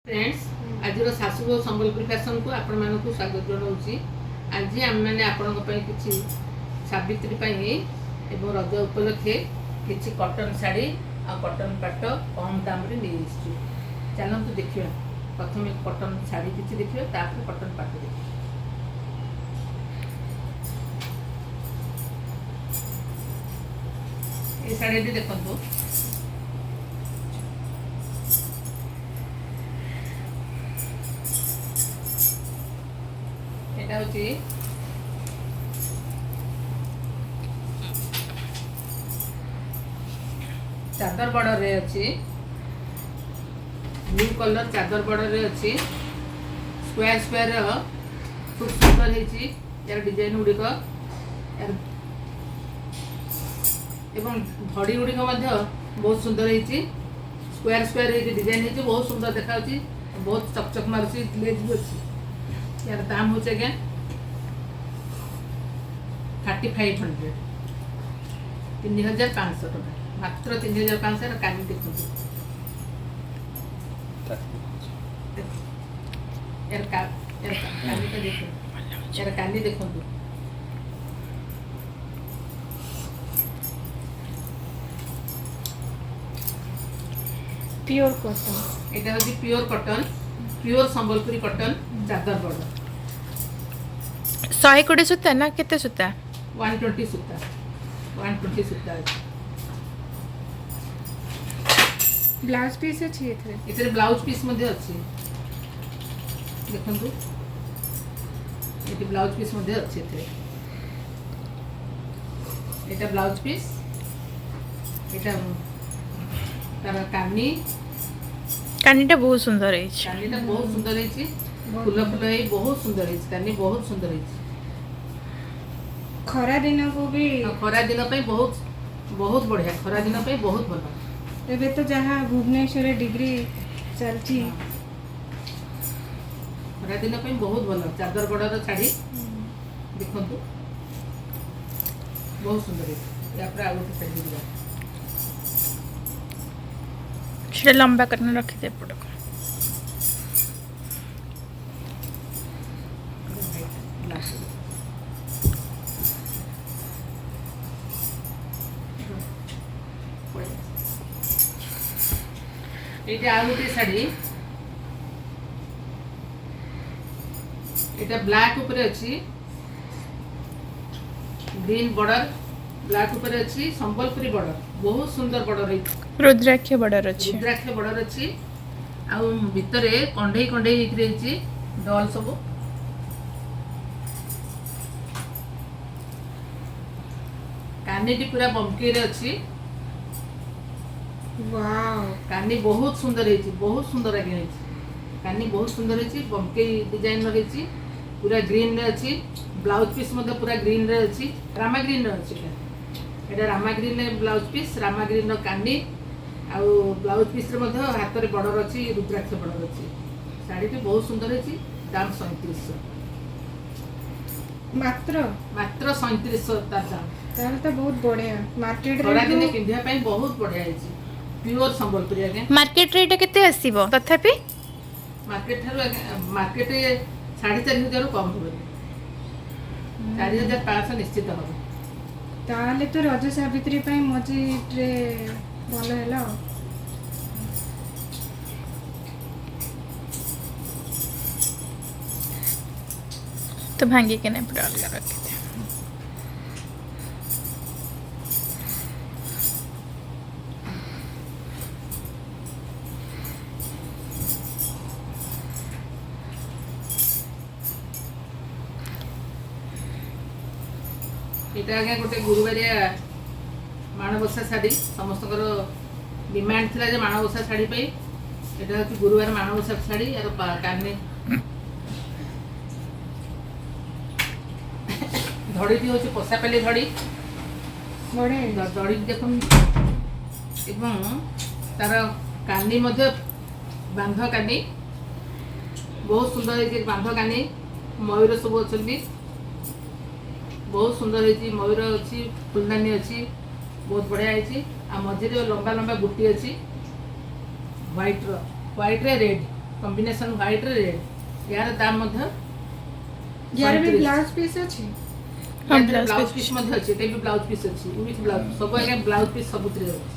Friends, ଆଜିର ଶାଶୁ ବୋହୂ ସମ୍ବଲପୁରୀ ଫ୍ୟାସନକୁ ଆପଣମାନଙ୍କୁ ସ୍ୱାଗତ ଜଣାଉଛି। ଆଜି ଆମେମାନେ ଆପଣଙ୍କ ପାଇଁ କିଛି ସାବିତ୍ରୀ ପାଇଁ ଏବଂ ରଜ ଉପଲକ୍ଷେ କିଛି କଟନ୍ ଶାଢ଼ୀ ଆଉ କଟନ୍ ପାଟ କମ୍ ଦାମରେ ନେଇ ଆସିଛୁ। ଚାଲନ୍ତୁ ଦେଖିବା। ପ୍ରଥମେ କଟନ୍ ଶାଢ଼ୀ କିଛି ଦେଖିବା, ତାପରେ କଟନ୍ ପାଟ ଦେଖିବା। ଏ ଶାଢ଼ୀଟି ଦେଖନ୍ତୁ। ଏଇଟା ହେଉଛି ଚାଦର ବର୍ଡରରେ ଅଛି, ବ୍ଲୁ କଲର୍ ଚାଦର ବର୍ଡରରେ ଅଛି। ସ୍କୋୟାର ସ୍କୋୟାର ଖୁବ ସୁନ୍ଦର ହେଇଛି ୟାର ଡିଜାଇନ ଗୁଡ଼ିକ ୟାର ଏବଂ ଧଡ଼ି ଗୁଡ଼ିକ ମଧ୍ୟ ବହୁତ ସୁନ୍ଦର ହେଇଛି। ସ୍କୋୟାର ସ୍କୋୟାର ହେଇକି ଡିଜାଇନ ହେଇଛି, ବହୁତ ସୁନ୍ଦର ଦେଖାଯାଉଛି, ବହୁତ ଚକଚକ ମାରୁଛି, ଗ୍ଲେଜ୍ ବି ଅଛି। ୟାର ଦାମ ହେଉଛି ଆଜ୍ଞା 3500, 3500 ଟଙ୍କା, ମାତ୍ର 3500। କାନି ଦେଖନ୍ତୁ। ୟାର କାନିଟା ଦେଖନ୍ତୁ, ୟାର କାନି ଦେଖନ୍ତୁ। Pure cotton. ଏଇଟା ହେଉଛି pure cotton, pure Sambalpuri cotton, ଚାଦର ବର୍ଡର। 120 ସୂତା ନା କେତେ ସୂତା? 120 ସୂତା, 120 ସୂତା ଅଛି। ବ୍ଲାଉଜ ପିସ୍ ଅଛି ଏଥିରେ? ଏଥିରେ ବ୍ଲାଉଜ ପିସ୍ ମଧ୍ୟ ଅଛି। ଦେଖନ୍ତୁ, ଏଠି ବ୍ଲାଉଜ ପିସ୍ ମଧ୍ୟ ଅଛି ଏଥିରେ। ଏଇଟା ବ୍ଲାଉଜ ପିସ୍, ଏଇଟା ତାର କାନି। କାନିଟା ବହୁତ ସୁନ୍ଦର ହେଇଛି। କାନିଟା ବହୁତ ସୁନ୍ଦର ହେଇଛି, ଫୁଲ ଫୁଲ ହେଇ ବହୁତ ସୁନ୍ଦର ହେଇଛି। କାନି ବହୁତ ସୁନ୍ଦର ହେଇଛି। ଖରା ଦିନକୁ ବି। ଆଉ ଖରା ଦିନ ପାଇଁ ବହୁତ ବହୁତ ବଢିଆ, ଖରା ଦିନ ପାଇଁ ବହୁତ ଭଲ। ଏବେ ତ ଯାହା ଭୁବନେଶ୍ୱରରେ ଡିଗ୍ରୀ ଚାଲିଛି। ଖରା ଦିନ ପାଇଁ ବହୁତ ଭଲ ଚାଦର ବର୍ଡର ଶାଢ଼ୀ। ଦେଖନ୍ତୁ, ବହୁତ ସୁନ୍ଦର ହେଇଛି। ତାପରେ ଆଉ ଗୋଟେ ଶାଢ଼ୀ ଯିବା। ସେଟା ଲମ୍ବା କରିକି ରଖିଦେ ଏପଟକୁ। ବ୍ଲାକ୍। ଏଇଟା ଆଉ ଗୋଟେ ଶାଢ଼ୀ। ଏଇଟା ବ୍ଲାକ୍ ଉପରେ ଅଛି, ଗ୍ରୀନ୍ ବର୍ଡର, ବ୍ଲାକ୍ ଉପରେ ଅଛି, ସମ୍ବଲପୁରୀ ବର୍ଡର, ବହୁତ ସୁନ୍ଦର ବର୍ଡର ହେଇଛି। ରୁଦ୍ରାକ୍ଷ ବର୍ଡର ଅଛି। ରୁଦ୍ରାକ୍ଷ ବର୍ଡର ଅଛି ଆଉ ଭିତରେ କଣ୍ଢେଇ କଣ୍ଢେଇ ହେଇକି ରହିଛି, ଡଲ୍ ସବୁ। କାନିଟି ପୁରା ବମ୍କେଇରେ ଅଛି। ୱାଓ! କାନି ବହୁତ ସୁନ୍ଦର ହେଇଛି, ବହୁତ ସୁନ୍ଦର ଆଜ୍ଞା ହେଇଛି। କାନି ବହୁତ ସୁନ୍ଦର ହେଇଛି, ବମ୍କେଇ ଡିଜାଇନର ହେଇଛି, ପୁରା ଗ୍ରୀନରେ ଅଛି। ବ୍ଲାଉଜ ପିସ୍ ମଧ୍ୟ ପୁରା ଗ୍ରୀନରେ ଅଛି, ରାମା ଗ୍ରୀନରେ ଅଛି ଏଇଟା। ଏଇଟା ରାମା ଗ୍ରୀନରେ ବ୍ଲାଉଜ ପିସ୍, ରାମା ଗ୍ରୀନର କାନି ଆଉ ବ୍ଲାଉଜ ପିସ୍ରେ ମଧ୍ୟ ହାତରେ ବର୍ଡର ଅଛି, ରୁଦ୍ରାକ୍ଷ ବର୍ଡର ଅଛି। ଶାଢ଼ୀଟି ବହୁତ ସୁନ୍ଦର ହେଇଛି। ଦାମ 3700। ମାତ୍ର? ମାତ୍ର 3700 ତାର ଦାମ। ତାହେଲେ ତ ବହୁତ ବଢିଆ ମାର୍କେଟରେ। ଖରାଦିନେ ପିନ୍ଧିବା ପାଇଁ ବହୁତ ବଢିଆ ହେଇଛି, ପିଓର ସମ୍ବଲପୁରୀ ଆଜ୍ଞା। ମାର୍କେଟରେ ଏଇଟା କେତେ ଆସିବ ତଥାପି? ମାର୍କେଟ ଠାରୁ ଆଜ୍ଞା, ମାର୍କେଟ 4500ରୁ କମ୍ ହେବନି, 4500 ନିଶ୍ଚିତ ହେବ। ତାହେଲେ ତ ରଜ ସାବିତ୍ରୀ ପାଇଁ ମଜିଦରେ ଭଲ ହେଲା ଆଉ। ତ ଭାଙ୍ଗିକିନା ଏପଟେ ଅଲଗା ରଖିଦେ। ଏଇଟା ଆଜ୍ଞା ଗୋଟେ ଗୁରୁବାରିଆ ମାଣବସା ଶାଢ଼ୀ। ସମସ୍ତଙ୍କର ଡିମାଣ୍ଡ ଥିଲା ଯେ ମାଣବସା ଶାଢ଼ୀ ପାଇଁ। ଏଇଟା ହେଉଛି ଗୁରୁବାର ମାଣବସା ଶାଢ଼ୀ। ୟାର କାନି ଧଡ଼ିଟି ହେଉଛି ପଶାପାଲି ଧଡ଼ି। ବଢିଆ ହେଇଛି। ଧଡ଼ି ଦେଖନ୍ତୁ ଏବଂ ତାର କାନି ମଧ୍ୟ ବାନ୍ଧ କାନି, ବହୁତ ସୁନ୍ଦର ହେଇଛି ବାନ୍ଧ କାନି। ମୟୂର ସବୁ ଅଛନ୍ତି, ବହୁତ ସୁନ୍ଦର ହେଇଛି। ମୟୂର ଅଛି, ଫୁଲଦାନୀ ଅଛି, ବହୁତ ବଢ଼ିଆ ହେଇଛି। ଆଉ ମଝିରେ ଲମ୍ବା ଲମ୍ବା ବୁଟି ଅଛି, ହ୍ୱାଇଟ୍ର, ହ୍ୱାଇଟ୍ରେ ରେଡ୍। କମ୍ବିନେସନ୍ ହ୍ୱାଇଟ୍ରେ ରେଡ୍। ଏହାର ଦାମ ମଧ୍ୟ ୟାର ବି 37। ବ୍ଲାଉଜ ପିସ୍ ଅଛି? ହଁ, ବ୍ଲାଉଜ ବ୍ଲାଉଜ ପିସ୍। ପିସ୍ ମଧ୍ୟ ଅଛି। ଏଟା ବି ବ୍ଲାଉଜ ପିସ୍ ଅଛି, ୱିଥ୍ ବ୍ଲାଉଜ। ସବୁ ଆଜ୍ଞା ବ୍ଲାଉଜ ପିସ୍ ସବୁଥିରେ ଅଛି।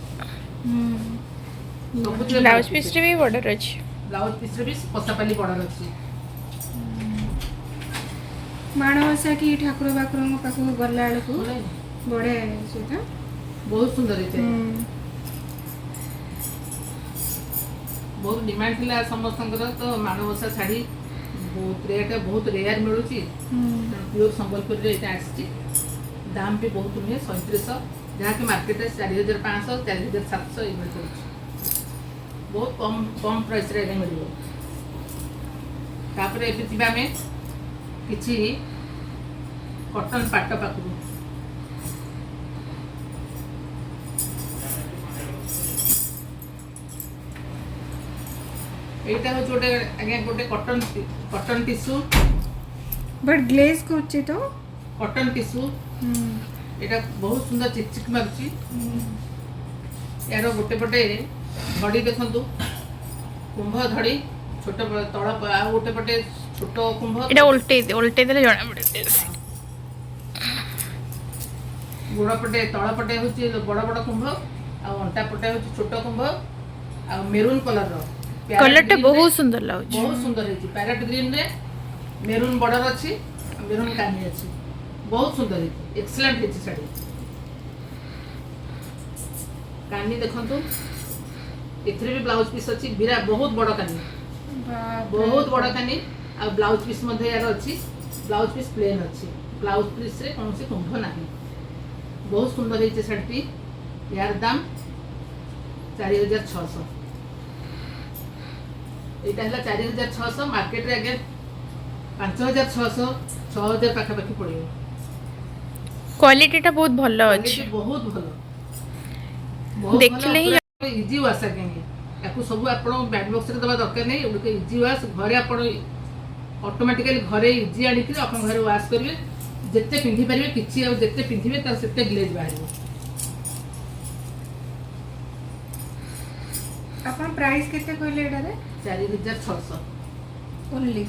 ସବୁଥିରେ। ବ୍ଲାଉଜ ପିସ୍ରେ ବି ବର୍ଡର ଅଛି। ବ୍ଲାଉଜ ପିସ୍ରେ ବି ପଶାପାଲି ବର୍ଡର ଅଛି। ମାଣବସା କି ଠାକୁର ବାକୁରଙ୍କ ପାଖକୁ ଗଲା ବେଳକୁ ବଢିଆ ସେଇଟା। ବହୁତ ସୁନ୍ଦର ହେଇଛି। ବହୁତ ଡିମାଣ୍ଡ ଥିଲା ସମସ୍ତଙ୍କର ତ ମାଣବସା ଶାଢ଼ୀ। ବହୁତ ରେଟ୍, ବହୁତ ରେୟାର ମିଳୁଛି। ତେଣୁ ପିଓର ସମ୍ବଲପୁରୀରେ ଏଇଟା ଆସିଛି। ଦାମ ବି ବହୁତ ନୁହେଁ, 3700, ଯାହାକି ମାର୍କେଟରେ 4500, 4700 ଏଇଭଳି ପଡ଼ୁଛି। ବହୁତ କମ୍ କମ୍ ପ୍ରାଇସ୍ରେ ଆଜ୍ଞା ମିଳିବ। ତାପରେ ଏବେ ଯିବା ଆମେ କିଛି କଟନ୍ ପାଟ ପାଖକୁ। ଏଇଟା ହେଉଛି ଗୋଟେ ଆଜ୍ଞା ଗୋଟେ କଟନ୍ ଟିସୁ। ବଟ୍ ଗ୍ଲେଜ୍ କରୁଛି ତ। Cotton tissue. ଏଇଟା ବହୁତ ସୁନ୍ଦର ଚିକ୍ ଚିକ୍ ମାରୁଛି। ଏହାର ଗୋଟେ ପଟେ ଧଡ଼ି ଦେଖନ୍ତୁ, କୁମ୍ଭ ଧଡ଼ି ଛୋଟ ତଳ, ଆଉ ଗୋଟେ ପଟେ ଛୋଟ କୁମ୍ଭ। ଏଇଟା ଓଲଟେଇ ଦେ, ଓଲଟେଇ ଦେଲେ ଜଣା ପଡ଼ିବ। ଗୋଡ଼ ପଟେ, ତଳ ପଟେ ହେଉଛି ବଡ଼ ବଡ଼ କୁମ୍ଭ ଆଉ ଅଣ୍ଟା ପଟେ ହେଉଛି ଛୋଟ କୁମ୍ଭ ଆଉ ମେରୁନ୍ କଲର୍ର। କଲରଟା ବହୁତ ସୁନ୍ଦର ଲାଗୁଛି। ବହୁତ ସୁନ୍ଦର ହେଇଛି। ପ୍ୟାରେଟ୍ ଗ୍ରୀନରେ ମେରୁନ୍ ବର୍ଡର ଅଛି, ମେରୁନ୍ କାନି ଅଛି। ବହୁତ ସୁନ୍ଦର ହେଇଛି, ଏକ୍ସଲେଣ୍ଟ ହେଇଛି ଶାଢ଼ୀ। କାନି ଦେଖନ୍ତୁ, ଏଥିରେ ବି ବ୍ଲାଉଜ ପିସ୍ ଅଛି। ବିରା ବହୁତ ବଡ଼ କାନି, ବହୁତ ବଡ଼ କାନି ଆଉ ବ୍ଲାଉଜ ପିସ୍ ମଧ୍ୟ ଏହାର ଅଛି। ବ୍ଲାଉଜ ପିସ୍ ପ୍ଲେନ୍ ଅଛି, ବ୍ଲାଉଜ ପିସ୍ରେ କୌଣସି କୁମ୍ଭ ନାହିଁ। ବହୁତ ସୁନ୍ଦର ହେଇଛି ଶାଢ଼ୀଟି। ଏହାର ଦାମ 4600। ଏଇଟା ହେଲା 4600। ମାର୍କେଟରେ ଆଜ୍ଞା 5600, 6000 ପାଖାପାଖି ପଡ଼ିବ। କ୍ୱାଲିଟିଟା ବହୁତ ଭଲ ଅଛି। କ୍ୱାଲିଟି ବହୁତ ଭଲ, ବହୁତ। ଦେଖିଲେ ହିଁ ଇଜି ୱାଶ୍ ଆଜ୍ଞା ଇଏ। ୟାକୁ ସବୁ ଆପଣ ବ୍ୟାଣ୍ଡ ବକ୍ସରେ ଦେବା ଦରକାର ନାହିଁ। ଏଗୁଡ଼ିକ ଇଜି ୱାଶ୍। ଘରେ ଆପଣ ଅଟୋମେଟିକାଲି ଘରେ ଇଜି ଆଣିକିରି ଆପଣ ଘରେ ୱାଶ୍ କରିବେ, ଯେତେ ପିନ୍ଧି ପାରିବେ କିଛି ଆଉ ଯେତେ ପିନ୍ଧିବେ ତାର ସେତେ ଗ୍ଲେଜ୍ ବାହାରିବ। ଆପଣ ପ୍ରାଇସ୍ କେତେ କହିଲେ ଏଇଟାରେ? 4600। ଓନ୍ଲି?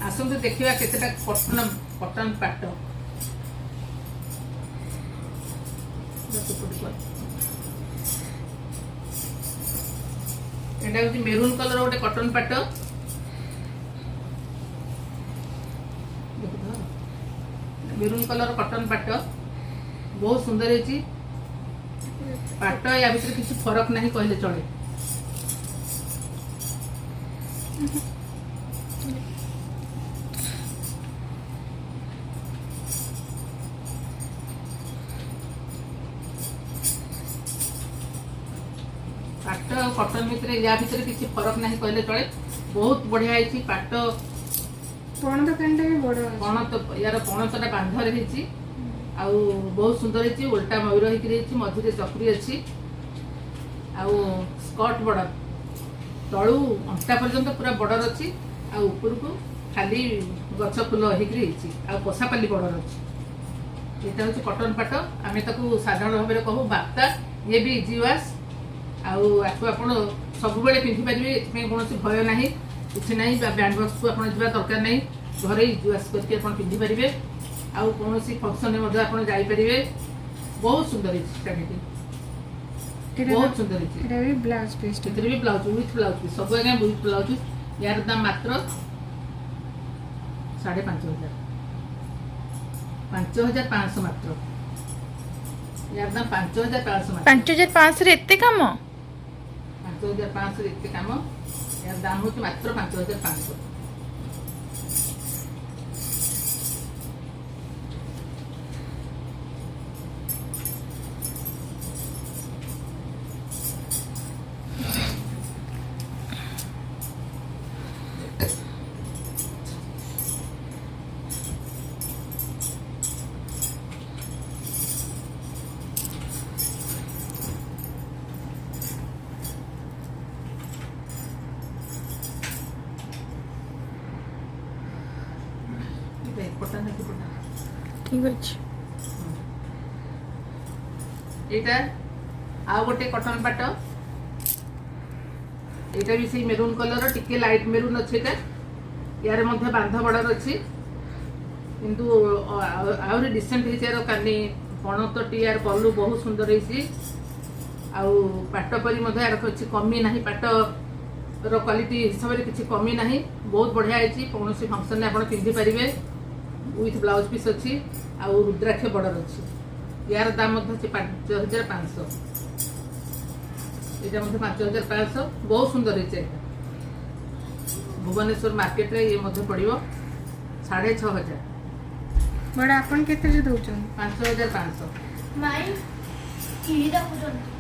ଆସନ୍ତୁ ଦେଖିବା କେତେଟା କଟନ କଟନ ପାଟ। ସେପଟକୁ ଆସ। ଏଇଟା ହେଉଛି ମେରୁନ୍ କଲର ଗୋଟେ କଟନ ପାଟ। ଦେଖୁଥ, ମେରୁନ୍ କଲର କଟନ ପାଟ ବହୁତ ସୁନ୍ଦର ହେଇଛି ପାଟ। ୟା ଭିତରେ କିଛି ଫରକ ନାହିଁ କହିଲେ ଚଳେ। ପାଟ ଆଉ କଟନ ଭିତରେ, ୟା ଭିତରେ କିଛି ଫରକ ନାହିଁ କହିଲେ ଚଳେ। ବହୁତ ବଢିଆ ହେଇଛି ପାଟ। ପଣତ କାନିଟା ବି ବଡ ଅଛି। ପଣତ, ୟାର ପଣତଟା ବାନ୍ଧରେ ହେଇଛି ଆଉ ବହୁତ ସୁନ୍ଦର ହେଇଛି। ଓଲଟା ମୟୂର ହେଇକି ହେଇଛି, ମଝିରେ ଚକ୍ରି ଅଛି ଆଉ ସ୍କର୍ଟ ବର୍ଡର ତଳୁ ଅଣ୍ଟା ପର୍ଯ୍ୟନ୍ତ ପୁରା ବର୍ଡର ଅଛି ଆଉ ଉପରକୁ ଖାଲି ଗଛ ଫୁଲ ହେଇକିରି ହେଇଛି ଆଉ ପଶାପାଲି ବର୍ଡର ଅଛି। ଏଇଟା ହେଉଛି କଟନ ପାଟ। ଆମେ ତାକୁ ସାଧାରଣ ଭାବରେ କହୁ ବାପ୍ତା। ଇଏ ବି ଇଜି ୱାଶ୍ ଆଉ ଆକୁ ଆପଣ ସବୁବେଳେ ପିନ୍ଧିପାରିବେ। ଏଥିପାଇଁ କୌଣସି ଭୟ ନାହିଁ, କିଛି ନାହିଁ ବା ବ୍ୟାଣ୍ଡ ବକ୍ସକୁ ଆପଣ ଯିବା ଦରକାର ନାହିଁ। ଘରେ ଇଜି ୱାଶ୍ କରିକି ଆପଣ ପିନ୍ଧିପାରିବେ ଆଉ କୌଣସି ଫଙ୍କସନରେ ମଧ୍ୟ ଆପଣ ଯାଇପାରିବେ। ବହୁତ ସୁନ୍ଦର ହେଇଛି ଶାଢ଼ୀଟି। ବହୁତ ସୁନ୍ଦର ହେଇଛି। ଏଇଟା ବି ବ୍ଲାଉଜ ପିସ୍? ସେଥିରେ ବି ବ୍ଲାଉଜ, ୱିଥ୍ ବ୍ଲାଉଜ ପିସ୍। ସବୁ ଆଜ୍ଞା ୱିଥ୍ ବ୍ଲାଉଜ। ୟାର ଦାମ ମାତ୍ର 5500, 5500 ମାତ୍ର। ୟାର ଦାମ 5500 ମାତ୍ର। 5500ରେ ଏତେ କାମ? 5500 ଏତେ କାମ। ୟାର ଦାମ ହେଉଛି ମାତ୍ର 5500। ଏଇଟା ଏପଟା ନା ସେପଟା? ଠିକ୍ ଅଛି। ଏଇଟା ଆଉ ଗୋଟେ କଟନ ପାଟ। ଏଇଟା ବି ସେଇ ମେରୁନ୍ କଲର, ଟିକେ ଲାଇଟ୍ ମେରୁନ୍ ଅଛି ଏଇଟା। ୟାର ମଧ୍ୟ ବାନ୍ଧ ବର୍ଡର ଅଛି, କିନ୍ତୁ ଆହୁରି ଡିସେଣ୍ଟ ହେଇଛି। ୟାର କାନି ପଣତଟି, ୟାର ପଲ୍ଲୁ ବହୁତ ସୁନ୍ଦର ହେଇଛି। ଆଉ ପାଟ ପରି ମଧ୍ୟ ୟାର କିଛି କମି ନାହିଁ। ପାଟର କ୍ୱାଲିଟି ହିସାବରେ କିଛି କମି ନାହିଁ। ବହୁତ ବଢ଼ିଆ ହେଇଛି। କୌଣସି ଫଙ୍କସନରେ ଆପଣ ପିନ୍ଧିପାରିବେ। ୱିଥ୍ ବ୍ଲାଉଜ ପିସ୍ ଅଛି ଆଉ ରୁଦ୍ରାକ୍ଷ ବର୍ଡର ଅଛି। ୟାର ଦାମ ମଧ୍ୟ ଅଛି 5500। ଏଇଟା ମଧ୍ୟ 5500। ବହୁତ ସୁନ୍ଦର ହେଇଛି ଏଇଟା। ଭୁବନେଶ୍ୱର ମାର୍କେଟରେ ଇଏ ମଧ୍ୟ ପଡ଼ିବ 6500। ବଡ଼ ଆପଣ କେତେରେ ଦଉଛନ୍ତି? 5500। ମାଇଁ କ୍ଷୀରି ରଖୁଛନ୍ତି।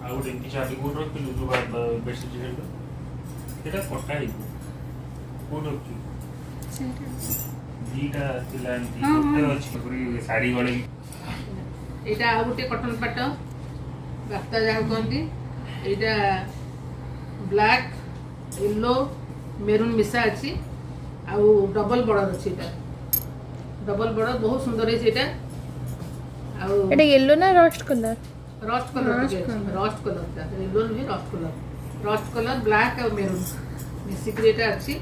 ଆଉ ଗୋଟେ ଏମିତି ଚାବି କୋଉଠି ରଖିଲୁ? ଯୋଉ ବେଡସିଟ୍ ସେଇଟା, ସେଇଟା କଟା ହେଇଯିବ। କୋଉଠି ରଖିଛୁ? ସେଇଟା। ଦିଟା ଥିଲା ଏମିତି। ହଁ। ଗୋଟେ ଅଛି ପୁରୀ ଶାଢୀ ଗଳେଇ। ଏଇଟା ଆଉ ଗୋଟେ କଟନ ପାଟ, ବାପ୍ତା ଯାହାକୁ କହନ୍ତି। ଏଇଟା ବ୍ଲାକ୍, ୟେଲୋ, ମେରୁନ୍ ମିଶା ଅଛି ଆଉ ଡବଲ ବର୍ଡର ଅଛି। ଏଇଟା ଡବଲ ବର୍ଡର, ବହୁତ ସୁନ୍ଦର ହେଇଛି ଏଇଟା ଆଉ ଏଇଟା ୟେଲୋ ନା roast colour? Roast colour. Rust ଟିକେ ଅଛି। colour। ରଷ୍ଟ କଲରଟା, ୟେଲୋ ନୁହେଁ, rust colour. Rust colour, black ଆଉ ମେରୁନ୍ ମିଶିକିରି ଏଇଟା ଅଛି।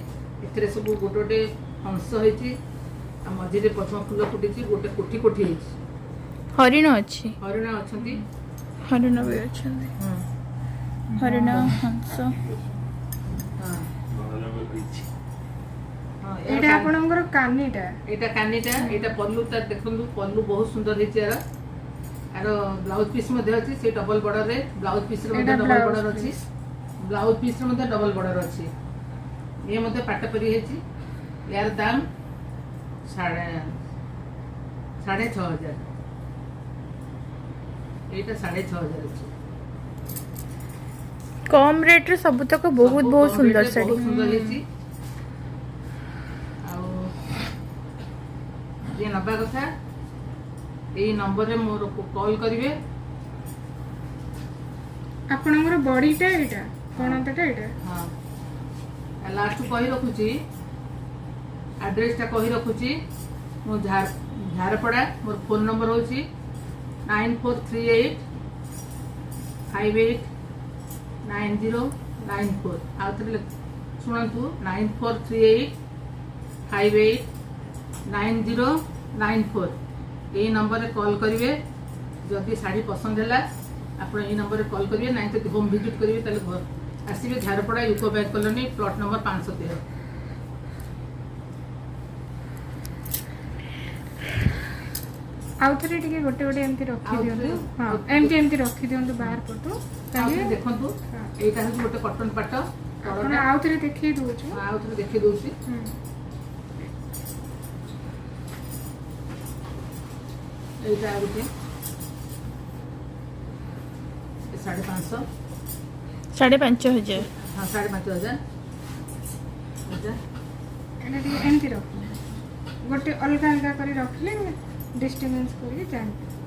ଏଥିରେ ସବୁ ଗୋଟେ ଗୋଟେ ହଂସ ହେଇଛି ଆଉ ମଝିରେ ପଦ୍ମ ଫୁଲ ଫୁଟିଛି। ଗୋଟେ କୋଠି କୋଠି ହେଇଛି। ହରିଣ ଅଛି। ହରିଣ ଅଛନ୍ତି। ହରିଣ ବି ଅଛନ୍ତି, ହରିଣ, ହଂସ। ଭଲ ହେଇଛି। ହଁ, ଏହାର ଏଇଟା ଆପଣଙ୍କର କାନିଟା? ଏଇଟା କାନିଟା, ଏଇଟା ପଲ୍ଲୁ ତାର। ଦେଖନ୍ତୁ, ପଲ୍ଲୁ ବହୁତ ସୁନ୍ଦର ହେଇଛି ଏହାର। ଆର ବ୍ଲାଉଜ ପିସ୍ ମଧ୍ୟ ଅଛି ସେଇ ଡବଲ ବର୍ଡରରେ। ବ୍ଲାଉଜ ପିସ୍ରେ ମଧ୍ୟ ଏଇଟା ଡବଲ ବ୍ଲାଉଜ ବର୍ଡର ଅଛି। ପିସ୍। ବ୍ଲାଉଜ ପିସ୍ରେ ମଧ୍ୟ ଡବଲ ବର୍ଡର ଅଛି। ଇଏ ମଧ୍ୟ ପାଟ ପରି ହେଇଛି। ୟାର ଦାମ 6500। ଏଇଟା 6500 ଅଛି। କମ ରେଟ୍ରେ ସବୁତକ ବହୁତ ସବୁ ବହୁତ କମ ସୁନ୍ଦର ରେଟ୍ରେ ଶାଢୀ। ବହୁତ ସୁନ୍ଦର ହେଇଛି। ଆଉ ଯିଏ ନେବା କଥା ଏଇ ନମ୍ବରରେ ମୋର କଲ୍ କରିବେ। ଆପଣଙ୍କର ବଡିଟା ଏଇଟା, ପଣତଟା ଏଇଟା। ହଁ, ଲାଷ୍ଟ କହି ରଖୁଛି, ଆଡ୍ରେସଟା କହି ରଖୁଛି। ମୁଁ ଝାରପଡ଼ା। ମୋର ଫୋନ୍ ନମ୍ବର ହେଉଛି 9438589094। ଆଉ ଥରେ ଶୁଣନ୍ତୁ, 9438589094। ଏଇ ନମ୍ବରରେ କଲ୍ କରିବେ। ଯଦି ଶାଢ଼ୀ ପସନ୍ଦ ହେଲା, ଆପଣ ଏଇ ନମ୍ବରରେ କଲ୍ କରିବେ। ନାଇଁ ଯଦି ହୋମ୍ ଭିଜିଟ୍ କରିବେ, ତାହେଲେ ଘର ଆସିବେ। Jharpada, UCO bank colony, plot number 513। ଆଉ ଥରେ ଟିକେ ଗୋଟେ ଗୋଟେ ଏମିତି ରଖି ଆଉ ଦିଅନ୍ତୁ। ଥରେ- ହଁ, ଏମିତି ଏମିତି ରଖି ଦିଅନ୍ତୁ ବାହାର ପଟୁ। ଆଉ ତାହେଲେ ଥରେ ଦେଖନ୍ତୁ। ଏଇଟା ହେଉଛି ଗୋଟେ କଟନ ପାଟ ଆପଣ ତଳଟା। ଆଉ ଥରେ ଦେଖେଇ ଦଉଛୁ। ମୁଁ ଆଉ ଥରେ ଦେଖେଇ ଦଉଛି। ଏଇଟା ଆଉ ଗୋଟେ, ଏ 550। 5500। ହଁ, 5500 ଏଇଟା। ଏଇଟା ଟିକେ ଏମିତି ରଖିଲେ, ଗୋଟେ ଅଲଗା ଅଲଗା କରି ରଖିଲେ ଡିଷ୍ଟର୍ବାନ୍ସ କରିକି ଜାଣିପାରିବେ।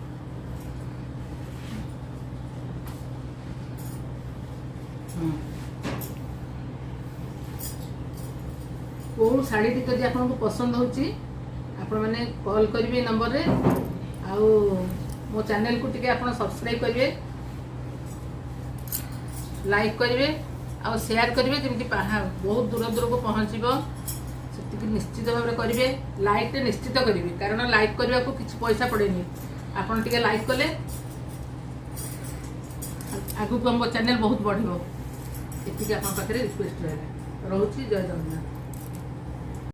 କେଉଁ ଶାଢ଼ୀଟି ଯଦି ଆପଣଙ୍କୁ ପସନ୍ଦ ହେଉଛି, ଆପଣମାନେ କଲ୍ କରିବେ ଏ ନମ୍ବରରେ। ଆଉ ମୋ ଚ୍ୟାନେଲକୁ ଟିକେ ଆପଣ ସବସ୍କ୍ରାଇବ୍ କରିବେ, ଲାଇକ୍ କରିବେ ଆଉ ସେୟାର କରିବେ, ଯେମିତି ବହୁତ ଦୂର ଦୂରକୁ ପହଞ୍ଚିବ। ସେତିକି ନିଶ୍ଚିତ ଭାବରେ କରିବେ। ଲାଇକ୍ରେ ନିଶ୍ଚିତ କରିବେ, କାରଣ ଲାଇକ୍ କରିବାକୁ କିଛି ପଇସା ପଡ଼େନି। ଆପଣ ଟିକେ ଲାଇକ୍ କଲେ ଆଗକୁ ଆମ ଚ୍ୟାନେଲ ବହୁତ ବଢ଼ିବ। ଏତିକି ଆପଣଙ୍କ ପାଖରେ ରିକ୍ୱେଷ୍ଟ ରହିଲା। ରହୁଛି, ଜୟ ଜଗନ୍ନାଥ।